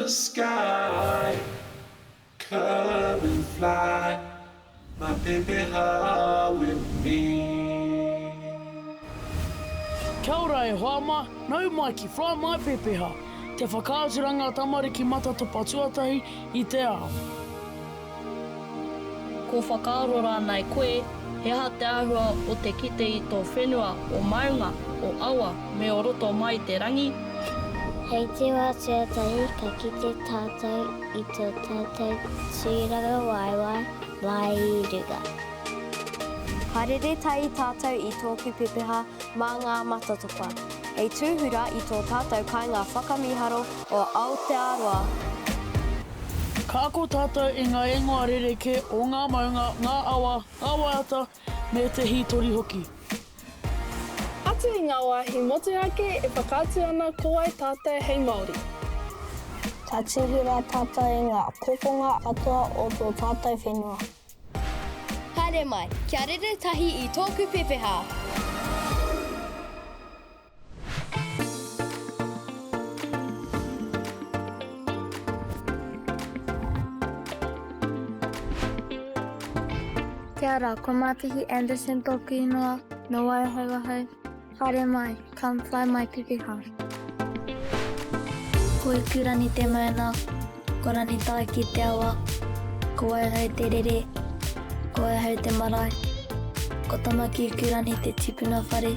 sky Come and fly my pepeha with me. Kia ora e hoa ma, nau mai ki Fly My Pepeha, te whakaaturanga tamariki matatopa tuatahi i te ao. Ko whakaaro rānei koe, he aha te āhua o te kite i tō whenua, o maunga, o awa, me o roto mai i te rangi? Hei te wā tuatahi ka kite tātou i tō tātou tūrangawaewae mai i runga. Ka rere tahi tātou i tōku pepeha mā ngā matatopa, hei tūhura i tō tātou kāinga whakamīharo o Aotearoa. Ka ako tātou i ngā ingoa rerekē o ngā maunga, ngā awa, ngā waiata, me te hītori hoki. Atu i ngā wāhi motuhake e whakaatu ana ko wai tātou hei Māori. Ka tūhura tātou i ngā kokonga katoa o tō tātou whenua. Haere mai, kia rere tahi i tōku pepeha! Kia ora, ko Māpihi Anderson tōku ingoa, nō Waihou ahau. Haere mai, come fly my pepeha. Ko Ikurangi te maunga, ko Rangitaiki te awa, ko Waihou te rere, ko Waihou te marae, ko Tamaki-ikurangi te tipuna whare.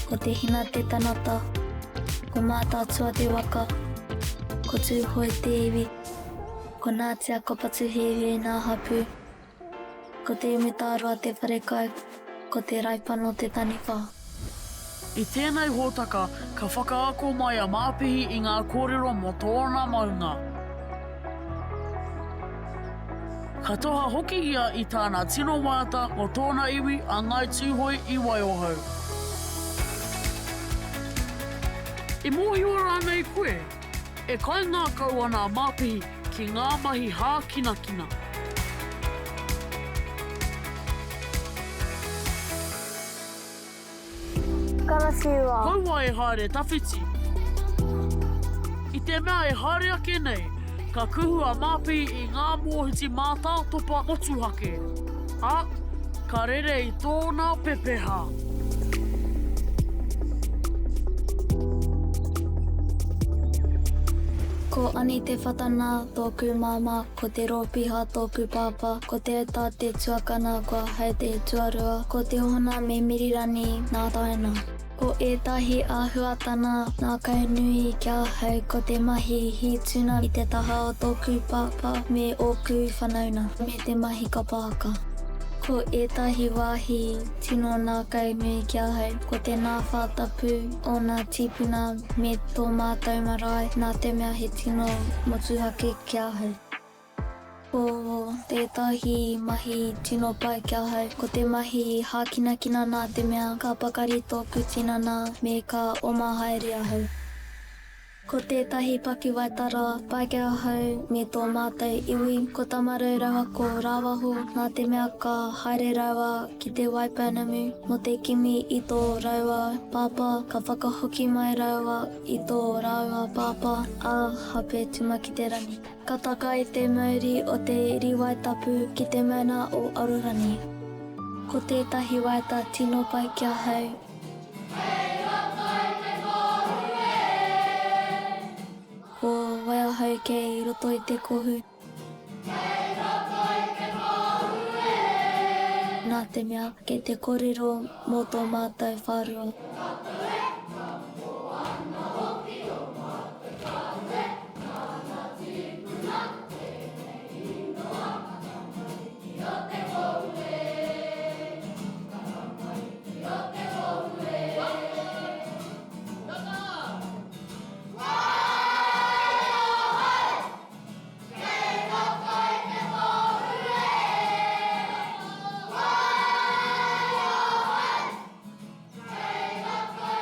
Ko Te Hina te tangata, ko Mātaatua te waka, ko Tūhoe te iwi, ko Nātia Kopatuhēhē nā hapū, ko Te Umutāroa te wharekai, ko Te Raipano te taniwha. I tēnei hōtaka, ka whakaako mai a Māpihi i ngā kōrero mō tōna maunga. Ka toha hoki ia i tāna tino waiata mō tōna iwi a Ngāi Tūhoe i Waiohau. I mōhio rānei koe, e kaingākau ana a Māpihi ki ngā mahi hākinakina? Karawhiua. Kaua e haere tawhiti. I te mea e haere ake nei, ka kuhu a Māpihi i ngā mōhiti mātātopa motuhake, ā, ka rere i tōna pepeha. Ko Ani Te Whatana tōku māmā. Ko Te Rōpiha tōku pāpā, ko Te Uta te tuakana, ko ahau te tuarua, ko Te Hona me Mirirani nā Taina. Ko ētahi āhuatana ngākau nui ki ahau ko te mahi hī tuna i te taha o tōku pāpā me ōku whanauna, me te mahi kapa haka. Ko ētahi wāhi tino ngākau nui ki ahau ko te nāwhā tapu o nā tīpuna me tō mātou marae nā te mea he tino motuhake ki ahau. Ko tētahi mahi tino pai ki ahau, ko te mahi hākinakina nā te mea ka pakari tōku tinana me ka oma haere ahau. Ko tētahi pakiwaitara pai ki ahau me tō mātou iwi, ko Tamarau raua ko Rāwaho, nā te mea ka haere raua ki Te Waipounamu mō te kimi i tō raua pāpā, ka whakahoki mai raua i tō rāua pāpā, a Hapetuma-ki-te-rangi. Ka taka i te mauri o te rīwai tapu ki te mauna o Arorangi. Ko tētahi waiata tino pai ki ahau. Kei roto i te kohu e. Ko wai ahau kei roto i te kohu. Kei roto i te kohu e. Nā te mea, kei te kōrero mō tō mātou whārua. Tapu e, tapu ana hoki o mātou whare, nāna tīpuna tēnei ingoa, tamariki o te kohu e, tamariki o te kohu e. Waiōhau! Kei roto i te kohu e! Waiōhau! Kei roto i te kohu e!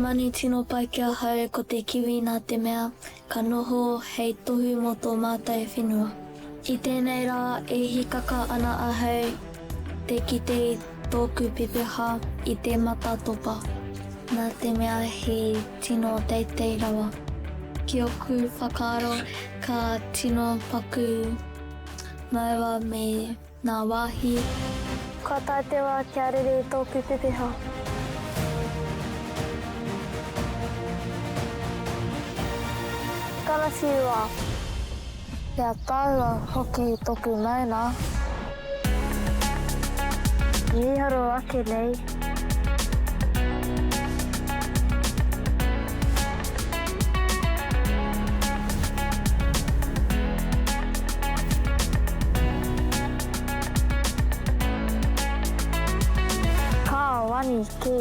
manu tino pai ki ahau ko te kiwi nā te mea ka noho hei tohu mō tō mātou whenua. I tēnei rā e hikaka ana ahau te kite i tōku pepeha i te matatopa nā te mea he tino teitei rawa. Ki ōku whakaaro ka tino paku maua me Ngā wāhi. Kua tae te wā kia rere i tōku pepeha. Karawhiua! He ataahua hoki toku mauna. Miharo ake nei. Ka wani kē.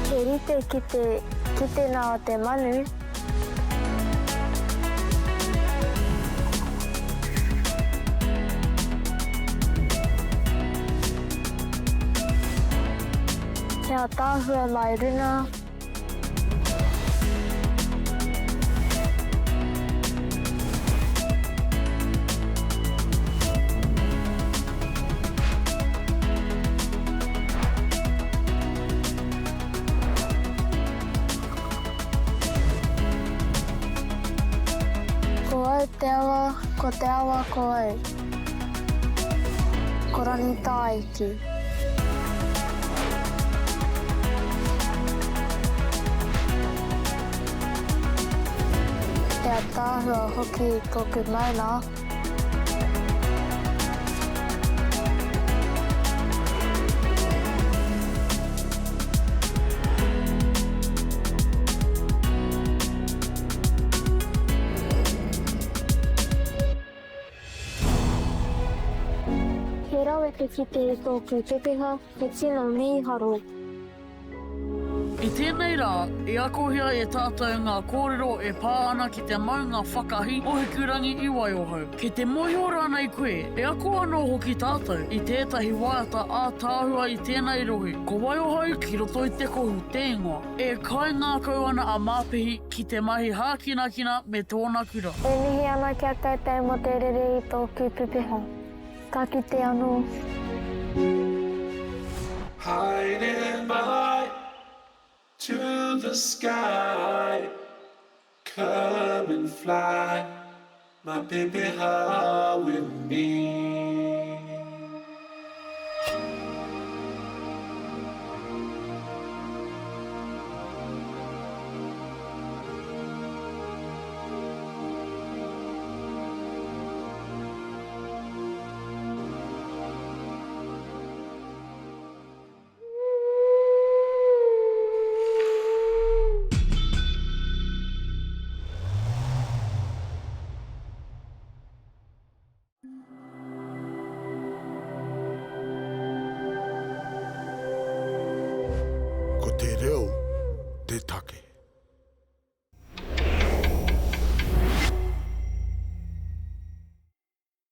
He rite ki te kitenga o te manu. He ataahua mai runa. Ko au te awa, ko te awa ko au. Ko Rangitāiki. He ataahua hoki toku maunga. He rawe te kite i tōku pepeha, he tino mīharo. I tēnei rā, i akohia e tātou ngā kōrero e pā ana ki te maunga whakahi o Hikurangi i Waiohau. Kei te mōhio rānei koe, e ako anō hoki tātou i tētahi waiata ātaahua i tēnei rohe, ko Waiohau ki roto i te kohu te ingoa. E kaingākau ana a Māpihi ki te mahi hākinakina me tōna kura. E mihi ana ki a koutou mō te rere i tōku pepeha. Ka kite anō. Haere mai to the sky Come and fly my pepeha with me.